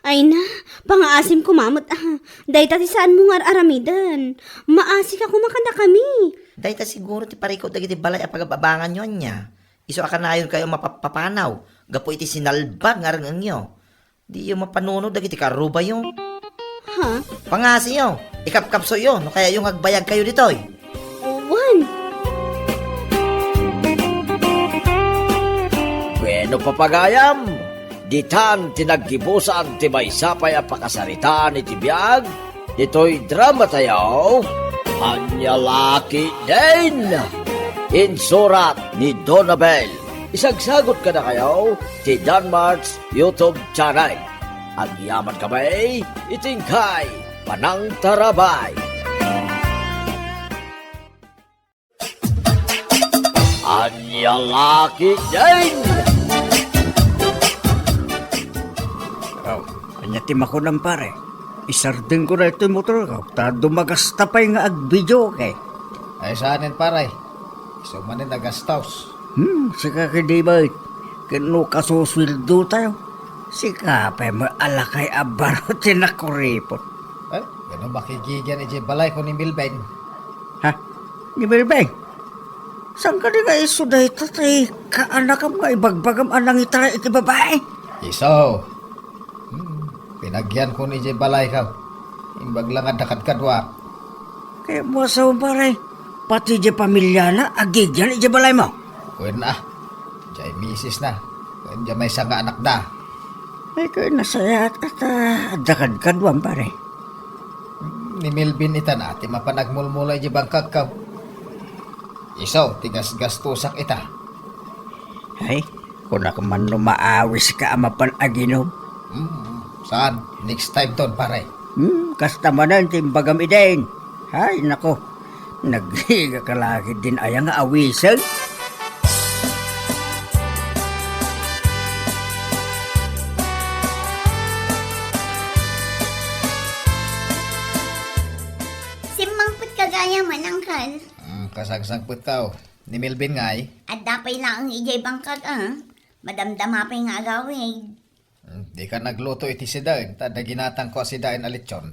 Ay na, pangaasim koma met, ah. Dayta ti saanmo nga ar-aramiden. Maasika koma kadakami. Dayta siguro ti parikut dagiti balay a pagab-abanganyo, ania? Isu a kanayonkayo a mapapapanaw gapu iti sinalbag nga areng-engyo. Diyo mapanunod dagiti karrubayo. Ha? Pangasiyo, ikapkapsoyo no kayatyo nga agbayagkayo ditoy. Wen. Bueno, papagayam, ditan ti naggibusan ti maysa pay a pakasaritaan iti biag ditoy dramatayo, Ania la ketdin! Insurat ni Donabel. Isagsagut kadakayo ti Danmart's YouTube channel. Agyamankami iti inkay panangtarabay. Ania la ketdin! Aw, ania ti makunam, pare? Isardengko daytoy motorko, ta dumagasta pay nga agbidio, okay? Ay, saanen, pare. Isu manen a gastos. Hmm, sika kadi, bay. Ken no kasusueldo tayo, sika pay met a lakay a baro ti nakuripot. Eh, ngano makigigian idiay balayko ni Milben? Ha? Ni Milben? Saan kadi nga isu dayta ti kaanakam nga ibagbagam a nangitaray iti babai? Isu. Hmm, pinagianko ni idiay balayko. Imbag la nga adda kadkaduak. Kayatmo a sao, pare, pati idiay pamiliana, agigian idiay balaymo? Wen a. Idiay misisna. Ken idiay maysa nga anakda. Ay, ket nasayaat ta adda kadkaduam, pare. Ni Melvin itan a ti mapan agmulmula idiay bangkagko. Isu ti gasgastosak ita. Ay, kunak man no maawiska a mapan aginom. Hmm, saan? Next time ton, pare. Hmm, kasta manen ti imbagam idin. Ay, nako. Nagriga ka lagi din aya nga awisag. Aya man, Uncle. Hmm, kasangsangpet ka, oh. Ni Melvin ngay? Adda pay laeng idiay bangkag, ah. Madamdama pay nga agawid. Hmm, di ka nagluto iti sidaen, ta adda ginatangko a sidaen a lechon.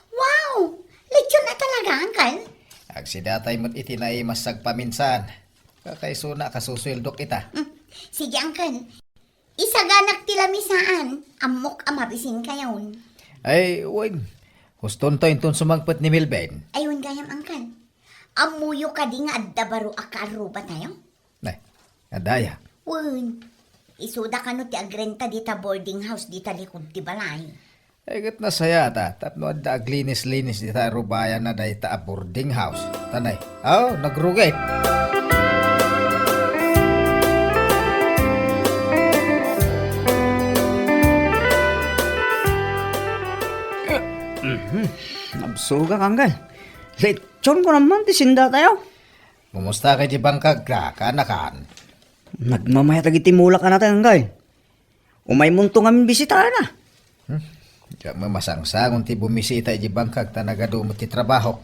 Wow! Lechon a talaga, Uncle? Agsidatay met iti naimas sagpaminsan. Kakaisuna, kasusueldo kita. Hmm. Sige, Uncle. Isaganak ti lamisaan. Ammok a mabisinkayon. Ay, wen. Hustonto inton sumangpet ni Melvin. Ay, wen gayam, Uncle. Ammoyo kadi nga adda baro a kaarrubatayo? Ay, adda aya? Wen. Isuda kano ti agrenta dita boarding house dita likud ti balay. Ay, ket nasayata, tapno adda aglinis-linis dita arubayan na dayta a boarding house. Tanay. Aw, nagrugit. Mhm. Nabsugak, Uncle. Lechon ko naman ti sindatayo. Kumusta kay ti bangkag ka, kaanakan? Nagmamayat dagiti mulak a natenggal. Umaymonto ngamin bisitana. Hmm? Diak mamasangsangon ti bumisita iti bangkag ta nagadu met ti trabahok.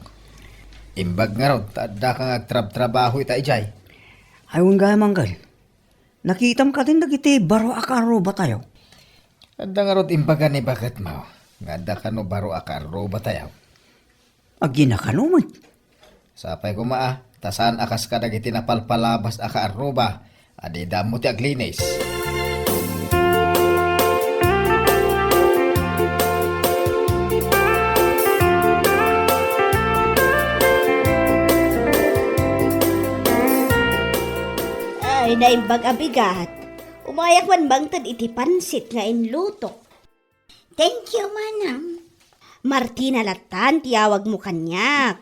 Imbag ngarud, ta adda ka nga agtrabtrabaho ita ijay. Ay, wen gayam, Uncle. Nakitam kadin dagiti baro a kaarrubatayo? Adda ngarud imbaga ni baketmo nga adda kano baro a kaarrubatayo? Agina kano met. Sapay koma a, ta saan a kas kadagiti napalpalabas a kaarruba a dida ammo ti aglinis. Ay, naimbag a bigat. Umayak man mangted iti pansit nga inlutok. Thank you, Manang. Martina lattan ti awagmo kaniak.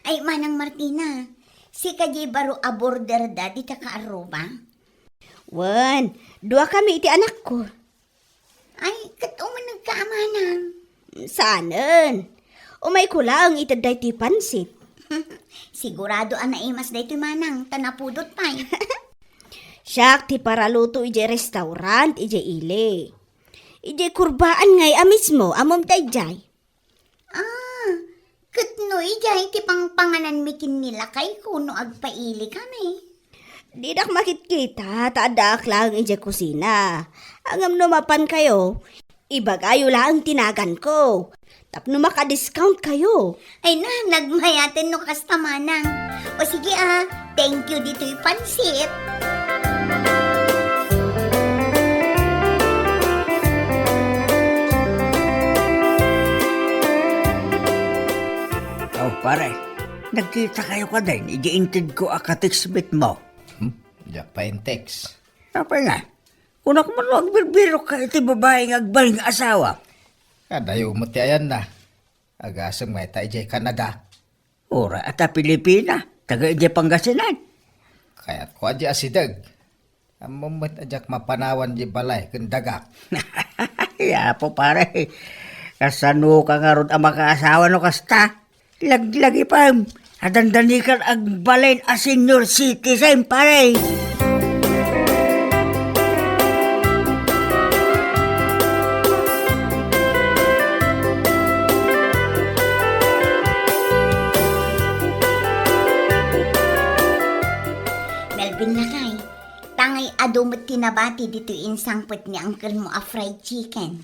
Ay, Manang Martina, sika diay baro a border da dita kaarruba? Wen, duakami iti anakko. Ay, ket umanegka a, Manang? Saanen. Umayko laeng ited daytoy pansit. Sigurado a naimas daytoy, Manang, ta napudot pay. Siak ti paraluto idiay restaurant idiay ili. Idiay kurbaan ngay a mismo, ammom daydiay? Ah, ket no idiay ti pangpangananmi ken ni lakayko no agpaili kami. Didak makitkita, ta addaak laeng idiay kusina. Ngem no mapankayo, ibagayo laeng ti naganko. Tapno maka-discount kayo. Ay na, nagmayaten no kasta, Manang. O sige a, thank you ditoy pansit. Oh, pare, nagkita kayo kadin, idi intedko a ka-text mo. Hmm? Diak pay in-text. Apay nga? Kunak man no agbirbirok ka iti babai nga agbalin nga asawa. Kadayo met ti ayanna. Agasem nga ita idiay Canada. Uray ita Pilipina, taga idiay Pangasinan. Kayatko a diay asideg. Ammom met a diak mapanawan diay balay ken dagak. Ay, Apo, pare. Kasano ka ngarud a makaasawa no kasta? Laglagipem a dandanikan agbalin a senior citizen, pare. Melvin, lakay, tangay adu met ti nabati ditoy insangpet ni uncle mo a fried chicken.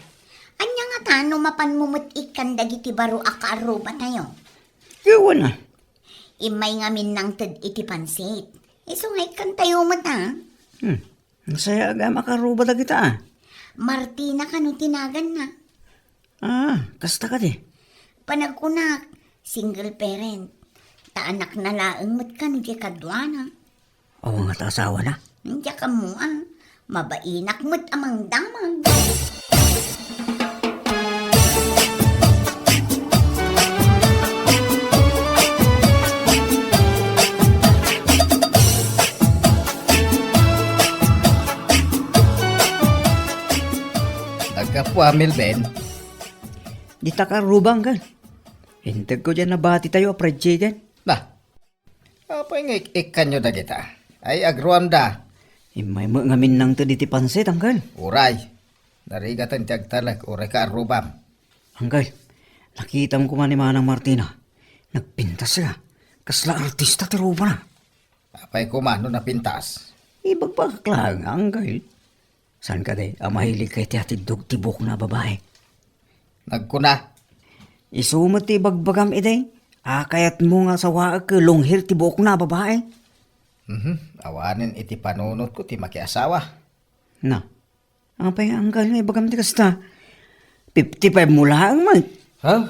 Ania ngata no mapanmo met ikkan dagiti baro a kaarrubatayo? Yawan a. Immay ngamin nangted iti pansit. Isu nga ikkantayo met a. Hmm. Nasayaat a kaarruba dagita a. Martina kano ti naganna? Ah, kasta kadi? Panagkunak, single parent. Ta anakna laeng met kano diay kaduana. Awan ngata asawana? Diak ammo a. Mabainak met a mangdamag. Naggapu a, Melvin. Dita kaarruba, uncle. Integko diay nabatitayo a fried chicken. Nah, Apay nga ik-ikkanyo dagita? Ay, agruamda. Immay met ngamin nangted iti pansit, uncle. Uray. Narigaten ti agtalek, uray kaarrubam. Uncle, nakitam koma ni Manang Martina. Nagpintas la. Kasla artista ti rubana. Apay koma no napintas? Ibagbagak laeng, Anggal. Saan kadi a mahilig ka iti atiddog ti buokna a babae? Nagkuna. Isu met ti ibagbagam idi, a kayatmo nga sawaek ket long hair ti buokna a babae. Mhm. Awanen iti panunotko ti makiasawa. Na, apay nga Anggal nga ibagam ti kasta? Fifty-five mo laeng met. Ha?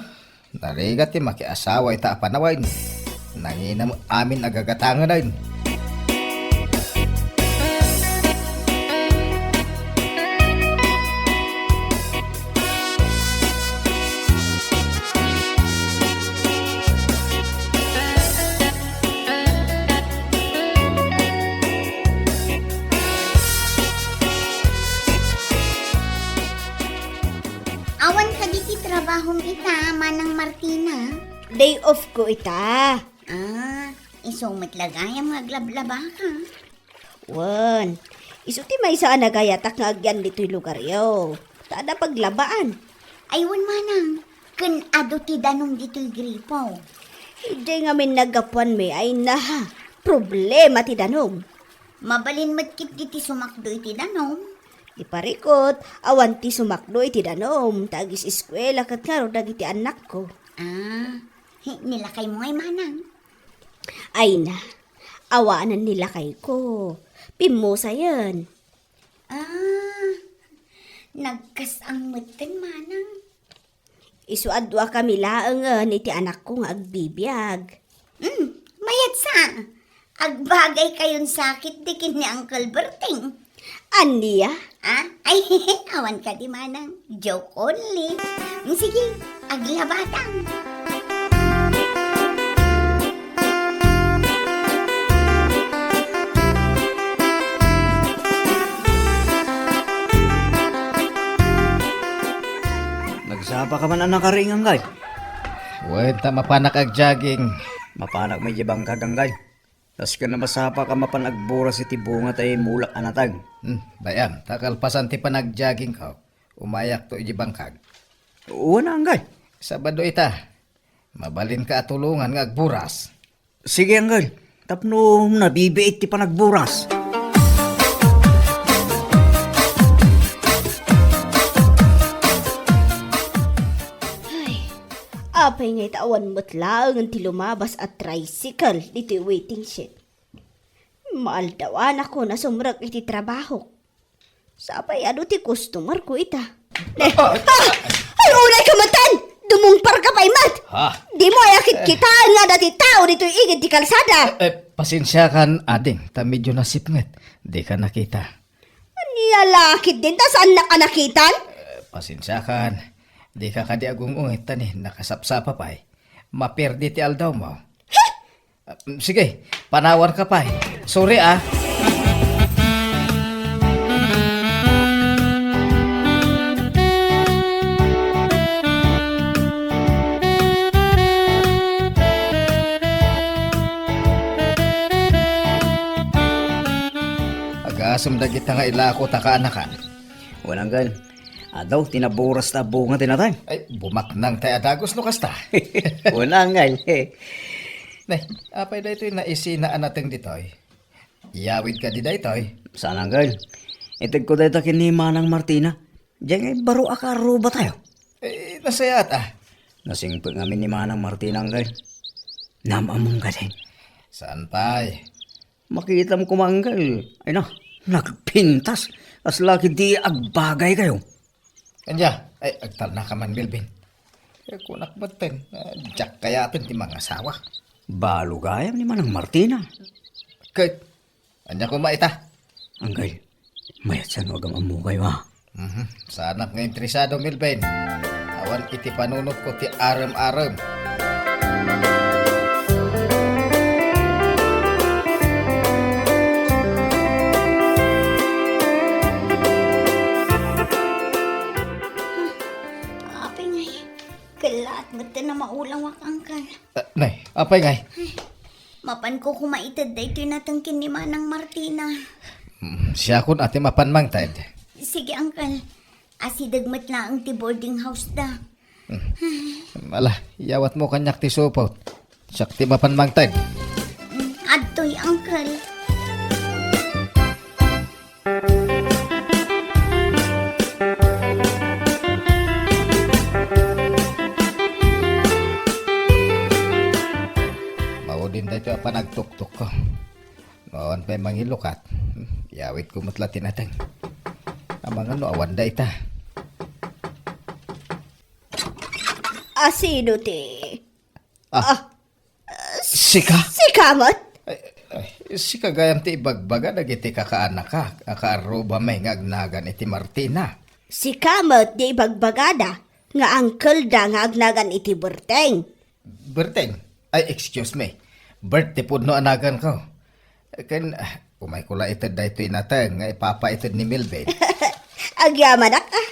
Narigat ti makiasawa ita a panawen. Nangina met amin a gagatangenen. Awan kadi ti trabahom ita, Manang Martina? Day off ko ita. Ah, isu met la gayam nga aglablabaka. Wen, isu ti maysa a nagayatak nga agyan ditoy lugaryo. Ta adda paglabaan. Ay, wen manang, ken adu ti danum ditoy gripo. Idiay ngamin naggapuanmi, ay na, problema ti danum. Mabalin met ketdi ti sumakdo iti danum. Di parikut, awan ti sumakdo iti danum, ta agis-eskuela ket ngarud dagiti annakko. Ah, he, nilakaymo ngay manang? Ay na, awanen ni lakayko. Pimmusayen. Ah, nagkas-ang metten manang. Isu a duakami laengen iti anakko nga agbibiag. Hmm, mayat sa. Agbagay kayon sakit di ken ni Uncle Berting. Ania? Ah? Ay, awan kadi manang. Joke only. Mm, sige, aglabatang. Nagsapa ka man a nakaring, Anggal? Wen, ta mapanak agjogging. Mapanak met idiay bangkag, Anggal. Kas ken a masapa ka mapan agburas iti bunga ta imulak a nateng. Hmm, bay-am, ta kalpasan ti panagjoggingko, umayakto idiay bangkag. Wen, Anggal. Sabado ita, mabalinka a tulongan nga agburas. Sige, Anggal. Tapno nabibiit ti panagburas. Ay, apay nga ita awan met laengen ti lumabas a tricycle ditoy waiting shed? Maaldawanakon a sumrek iti trabahok. Sapay adu ti customer ko ita. Ne, ah, ay, unay ka matan! Dumungpar ka pay met! Ha? Di mo aya kitkitaen nga adda ti tao ditoy igid ti kalsada? Eh, pasensiakan, ading, ta medyo nasipnget. Di ka nakita. Ania la ketdin ta saannak a nakitan? Eh, pasensiakan. Di ka kadi agung-unget ta ni nakasapsapa pay. Maperdi ti aldawmo. He? Ah, sige, panawan ka pay. Sorry, ah. Agasem dagita nga ilako ta kaanakan. Wen, Anggal. Adu ti naburas ta bunga ti nateng. Ay, bumaknang tay a dagus no kasta. Wen, Anggal. Ne, apay daytoy naisina a nateng ditoy? Iyawid kadi daytoy? Saan, Anggal. Itegko dayta ken ni Manang Martina. Diay ngay baro a kaarrubatayo. Eh, nasayaat, ah. Nasingpet ngamin ni Manang Martina, Anggal. Naam-ammom kadi? Saan pay? Makitam koma, Anggal. Ay na, nagpintas. Kasla ketdi agbagaykayo. Ania, ay, agtalnaka man, Melvin. Eh, kunak metten, ah, diak kayaten ti mangasawa. Balo gayam ni Manang Martina. Ket, ania koma ita? Anggal, mayat sa no agam-ammokayo, ha? Mhm. Saanak nga interesado, Melvin. Awan iti panunotko ti arem-arem. Apay ngay, kellaat metten a maulawak, Anggal. Ah, nay, apay ngay? Mapanko koma ited daytoy nateng ken ni Manang Martina. Mm, siakon a ti mapan mangted. Sige, Anggal. Asideg met laeng ti boarding house da. Mm. Ala, iyawatmo kaniak ti supot. Siak ti mapan mangted. Mm, adtoy, Uncle. Maudin daytoy a panagtuktok ko. No awan pay mangilukat, hmm, iyawit ko met la ti nateng. Amangan no awan dayta. Asino ti? Ah. Ah, sika? Sika met? Ay, ay, sika gayam ti ibagbaga dagiti kakaanaka, a kaarrubami nga agnagan iti Martina. Sika met ti ibagbagada nga angkelda nga agnagan iti Berteng. Berteng? Ay, excuse me. Bert ti pudno a naganko. Ken, ah, umayko la ited daytoy nateng nga ipapaited ni Melvin. Agyamanak, ah.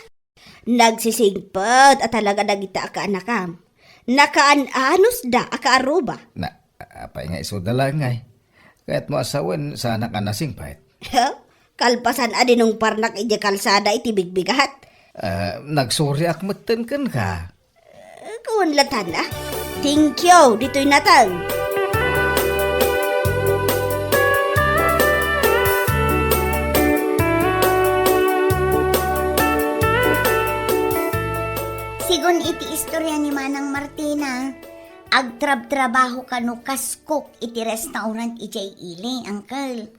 Nagsisingpet a talaga dagita a kaanakam. Nakaan-anusda a kaarruba. Na, apay nga isuda laeng ngay? Kayatmo a sawen, saanak a nasingpet. Kalpasan a dinungparnak idiay kalsada iti bigbigat. Ah, nagsoriak metten kenka. Eh, kuan latan, ah. Thank you, ditoy nateng. Sigun iti istorya ni Manang Martina, agtrabtrabaho kano kas cook iti restaurant idiay ili, Uncle.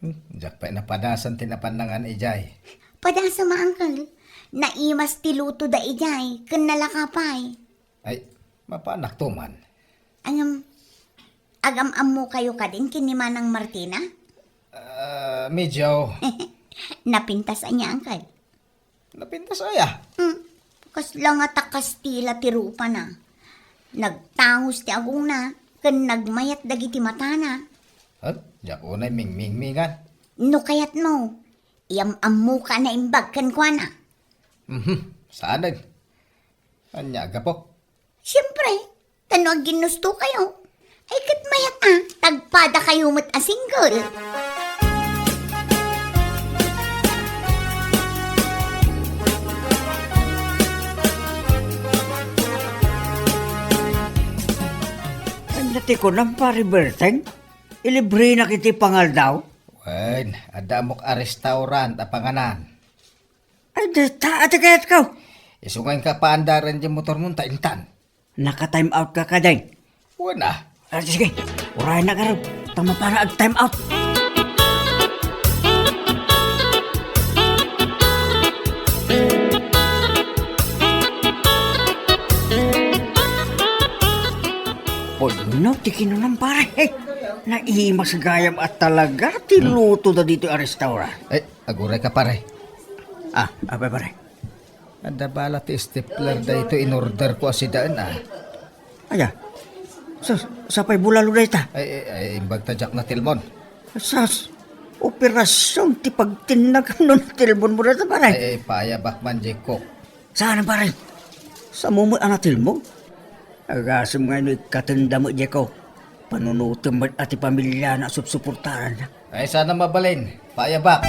Hmm, diak pay napadasan ti napan nangan idiay. Padasam a, Uncle. Naimas ti lutoda idiay, ken nalaka pay. Ay, mapanakto man. Ngem, agam-ammokayo kadin ken ni Manang Martina? Ah, medyo. Napintas ania, Uncle? Napintas aya? Hmm. Kasla nga ta-Kastila ti rupana. Nagtangos ti agongna, ken nagmayat dagiti matana. Ket diak unay mingmingmingan. No kayatmo, iyam-ammoka a naimbag kenkuana. Mhm, saanen. Ania a gapok? Siempre, ta no agginnustokayo, ay ket mayat a, tagpadakayo met a single. Ania ti kunam, Pare Berteng? Ilibrenak iti pangaldaw? Wen, adda ammok a restaurant a panganan. Ay, dayta a ti kayatko. Isu nga inka paandaren ti motormo ta intan. Naka-time out ka kadin? Wen a. Ah, sige, urayna garud. Ta mapana ag-time out. Pudno ti kinunam, pare. Eh, naimas gayam a talaga ti lutoda ditoy a restaurant. Eh, aguray ka, pare. Ah, apay, pare? Adda bala ti stapler daytoy in-order ko a sidaen, ah. Aya? Sus, sapay bulalo dayta? Ay, ay, ay, imbag ta diak natilmon. Sus, operasion ti pagtinnag no natilmonmo dayta, pare. Ay, ay, paayabak man, Jeko. Saan, pare? Samo met a natilmo? Agasem nga no ikkatenda met, Jeko. Panunotem met a ti pamiliana a supsuportaranna. Ay, saan a mabalin. Paayabak.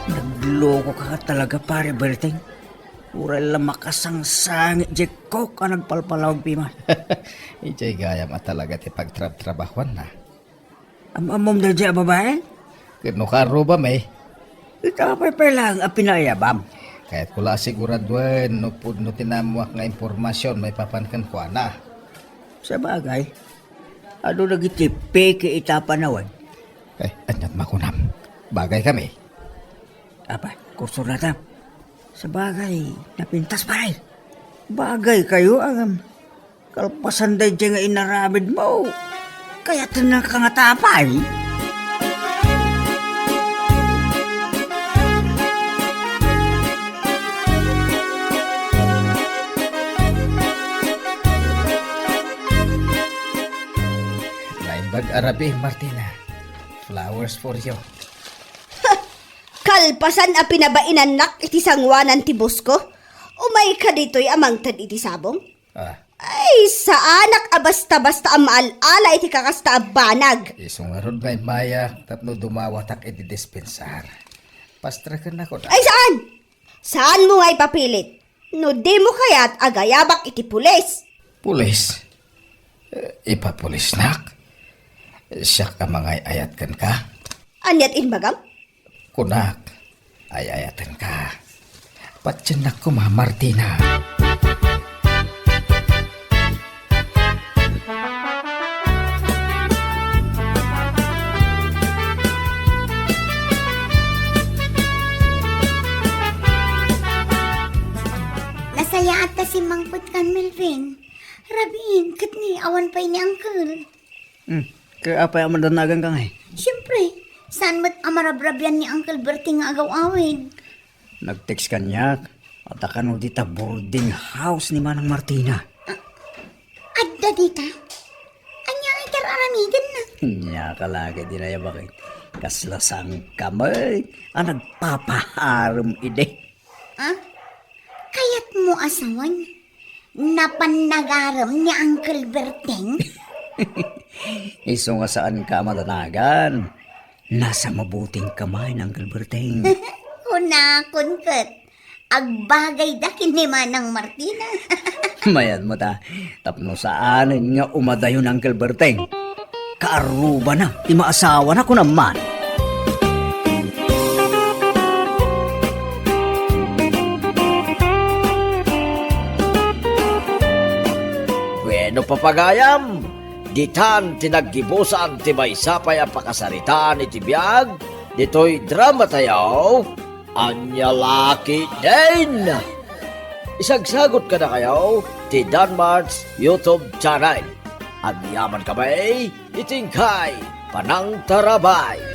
Nagloko ka talaga, Pare Berteng. Uray la makasangsangit diay Coke a nagpalpalawag piman. Idiay gayam a talaga ti pagtrabtrabahuanna. Am-ammom daydiay a babai? Ket no kaarrubami? Ita pay pay laeng a pinaayabam. Kayatko la a siguraduen no pudno ti naammoak nga impormasion maipapan kenkuana. Sabagay, adu dagiti peke ita a panawen. Eh, aniat makunam? Bagay kami. Apa, kursornata? Sabagay, napintas, pare. Bagay kayo, agam. Kalpasan daydiay nga inaramidmo, kayatennaka ngata pay? Naimbag a rabii, Martina. Flowers for you. Kalpasan a pinabainannak iti sangoanan ti boss ko, umayka ditoy a mangted iti sabong? Ah, Ay, saanak a basta-basta a maal-ala iti kakasta a banag. Isu ngarud, Maymayak, tapno dumawatak iti dispensar. Pastrekennakon. Ay, saan? Saanmo nga ipapilit? No dimo kayat, agayabak iti pulis. Pulis? Eh, ipapulisnak? Siak a mangay-ayat kenka? Aniat imbagam? Kunak, ay-ayatenka. Patiennak koma, Martina. Nasayaat ta simmangpet kan Melvin. Rabiin, ket ni awan pay ni Uncle. Hmm, ket apay a madanaganka ngay? Siempre, saan met a marabrabian ni Uncle Berting nga agaw-awid? Nag-text kaniak, adda kano dita boarding house ni Manang Martina. Ah, adda dita? Ania nga ikararamidenna? Ania ka lagi, di na ya bakit? Kasla sangkamay a nagpapaharem idi. Ah? Kayatmo a sawen? Napan nagarem ni Uncle Berteng? Isu nga saanka a madanagan. Nasa mabuting kamay ni Uncle Berteng. Kunakon ket, agbagayda ken ni Manang Martina. Mayat mo ta, tapno saanen nga umadayo ni Uncle Berteng. Kaarrubana ti maasawana, kunam man. Bueno, papagayam, ditan ti naggibusan ti maysa pay a pakasaritaan iti biag ditoy dramatayo, Ania La Ketdin. Isagsagut kadakayo ti Danmart's YouTube channel. Agyaman kami iti inkay panangtarabay.